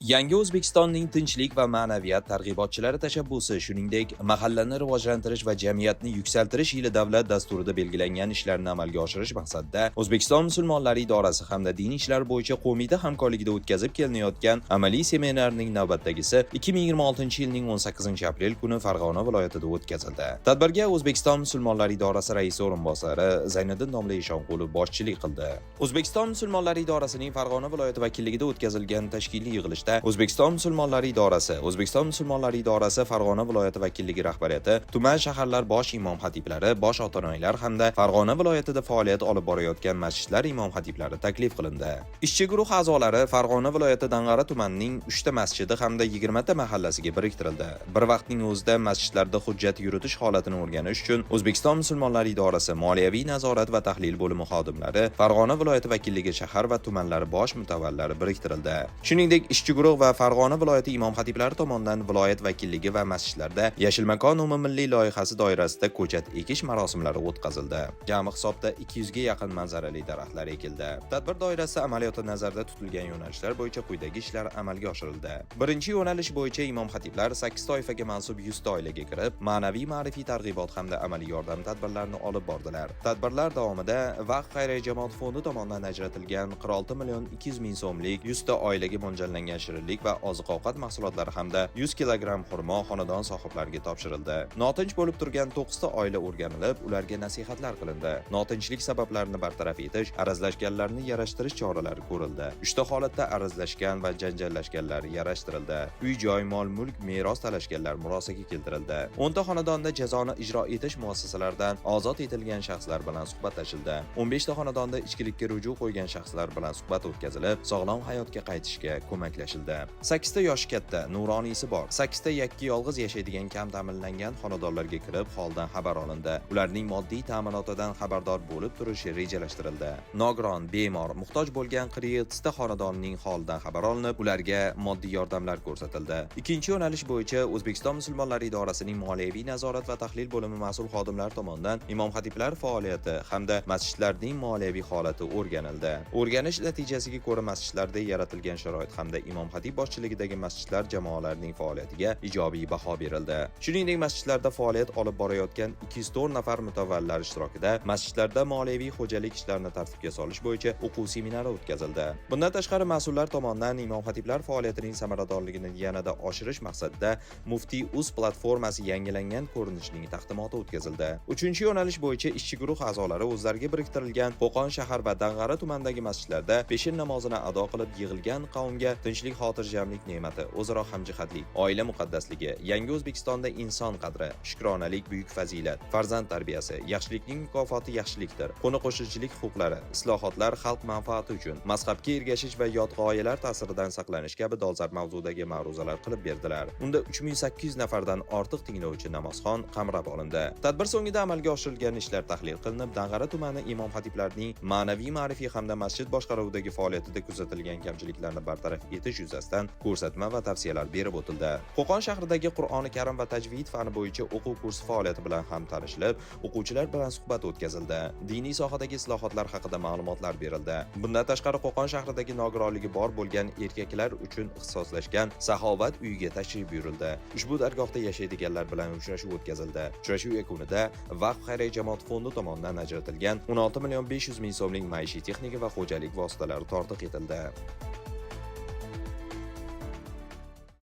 Yangi O'zbekistonning tinchlik va ma'naviyat targ'ibotchilari tashabbusi, shuningdek, mahallani rivojlantirish va jamiyatni yuksaltirish yili davlat dasturida belgilangan ishlarni amalga oshirish maqsadida O'zbekiston musulmonlari idorasi hamda Din ishlari bo'yicha qo'mita hamkorligida o'tkazib kelinayotgan amaliy seminarning navbatdagisi 2026-yilning 18-aprel kuni Farg'ona viloyatida o'tkazildi. Tadbirga O'zbekiston musulmonlari idorasi raisi o'rinbosari Zayniddin domla Eshonqulov boshchilik qildi. O'zbekiston musulmonlari idorasining Farg'ona viloyati vakilligida o'tkazilgan tashkiliy yig'ilishda O'zbekiston musulmonlari idorasi, O'zbekiston musulmonlari idorasi Farg'ona viloyati vakilligi rahbariyati, tuman shaharlar bosh imom xatiblari, bosh otanoylar hamda Farg'ona viloyatida faoliyat olib borayotgan masjidlar imom xatiblari taklif qilindi. Ishchi guruh a'zolari Farg'ona viloyati Dang'ara tumanining 3 ta masjidi hamda 20 ta mahallasiga biriktirildi. Bir vaqtning o'zida masjidlarda hujjat yuritish holatini o'rganish uchun O'zbekiston musulmonlari idorasi moliyaviy nazorat va tahlil bo'limi xodimlari, Farg'ona viloyati vakilligi shahar va tumanlari bosh mutavvallari biriktirildi. Shuningdek, ishchi guruh va Farg'ona viloyati imom xatiblari tomonidan viloyat vakilligi va masjidlarda Yashil makon umummilliy loyihasi doirasida ko'chat ekish marosimlari o'tkazildi. Jami hisobda 200 ga yaqin manzarali daraxtlar ekildi. Tadbir doirasida amaliyotda nazarda tutilgan yo'nalishlar bo'yicha quyidagi ishlar amalga oshirildi. Birinchi yo'nalish bo'yicha imom xatiblar 8 toifaga mansub 100 ta oilaga kirib, ma'naviy ma'rifiy targ'ibot hamda amaliy yordam tadbirlarini olib bordilar. Tadbirlar davomida Vaqf xayriya jamoat fondi tomonidan ajratilgan 46 million 200 ming so'mlik 100 ta oilaga mo'ljallangan shirinlik va oziq-ovqat mahsulotlari hamda 100 kilogramm xurmo xonadon sohiblariga topshirildi. Notinch bo'lib turgan 9 ta oila o'rganilib, ularga nasihatlar qilindi. Notinchlik sabablarini bartaraf etish, arazlashganlarni yarashtirish choralari ko'rildi. 3 ta holatda arazlashgan va janjallashganlar yarashtirildi. Uy-joy, mol-mulk, meros talashganlar murosaga keltirildi. 10 ta xonadonda jazoni ijro etish muassasalaridan ozod etilgan shaxslar bilan suhbatlashildi. 15 ta xonadonda ichkilikka ruju qo'ygan shaxslar bilan suhbat o'tkazilib, sog'lom hayotga qaytishga ko'maklashildi. 8 ta yoshi katta, nuroniysi bor, 8 ta yakka yolg'iz yashaydigan kam ta'minlangan xonadonlarga kirib, holdan xabar olindi. Ularning moddiy ta'minotidan xabardor bo'lib turish rejalashtirildi. Nogiron, bemor, muhtoj bo'lgan 47 ta xonadonning holidan xabar olinib, ularga moddiy yordamlar ko'rsatildi. Ikkinchi yo'nalish bo'yicha O'zbekiston musulmonlari idorasining moliyaviy nazorat va tahlil bo'limi mas'ul xodimlari tomonidan imom xatiblar faoliyati hamda masjidlarning moliyaviy holati o'rganildi. O'rganish natijasiga ko'ra masjidlarda yaratilgan sharoit hamda imom xatib boshchiligidagi masjidlar jamoalarining faoliyatiga ijobiy baho berildi. Shuningdek, masjidlarda faoliyat olib borayotgan 204 nafar mutavallilar ishtirokida masjidlarda moliyaviy xo'jalik ishlarini tartibga solish bo'yicha o'quv seminari o'tkazildi. Bundan tashqari, mas'ullar tomonidan imom xatiblar faoliyatining samaradorligini yanada oshirish maqsadida Muftiy uz platformasi yangilangan ko'rinishining taqdimoti o'tkazildi. Uchinchi yo'nalish bo'yicha ishchi guruh a'zolari o'zlariga biriktirilgan Qo'qon shahar va Dang'ara tumanidagi masjidlarda peshin namozini ado qilib, yig'ilgan qavmga tinchlik, xotirjamlik ne'mati, o'zaro hamjihatlik, oila muqaddasligi, yangi O'zbekistonda inson qadri, shukronalik buyuk fazilat, farzand tarbiyasi, yaxshilikning mukofoti yaxshilikdir, qo'ni qo'shnichilik huquqlari, islohotlar xalq manfaati uchun, mazhabga ergashish va yot g'oyalar ta'siridan saqlanish kabi dolzarb mavzudagi ma'ruzalar qilib berdilar. Unda 3800 nafardan ortiq tinglovchi namozxon qamrab olindi. Tadbir so'ngida amalga oshirilgan ishlar tahlil qilinib, Dang'ara tumani imom xatiblarining ma'naviy ma'rifiy hamda masjid boshqaruvidagi faoliyatida kuzatilgan kamchiliklarni bartaraf etish yuzasidan ko'rsatma va tavsiyalar berib o'tildi. Qo'qon shahridagi Qur'oni Karim va tajvid fani bo'yicha o'quv kursi faoliyati bilan ham tanishilib, o'quvchilar bilan suhbat o'tkazildi. Diniy sohadagi islohotlar haqida ma'lumotlar berildi. Bundan tashqari, Qo'qon shahridagi nogironligi bor bo'lgan erkaklar uchun ixtisoslashgan Saxovat uyiga tashrif buyurildi. Ushbu dargohda yashaydiganlar bilan uchrashuv o'tkazildi. Uchrashuv yakunida Vaqf xayriya jamoat fondi tomonidan ajratilgan 16 million 500 ming so'mlik maishiy texnika va xo'jalik vositalari tortiq etildi.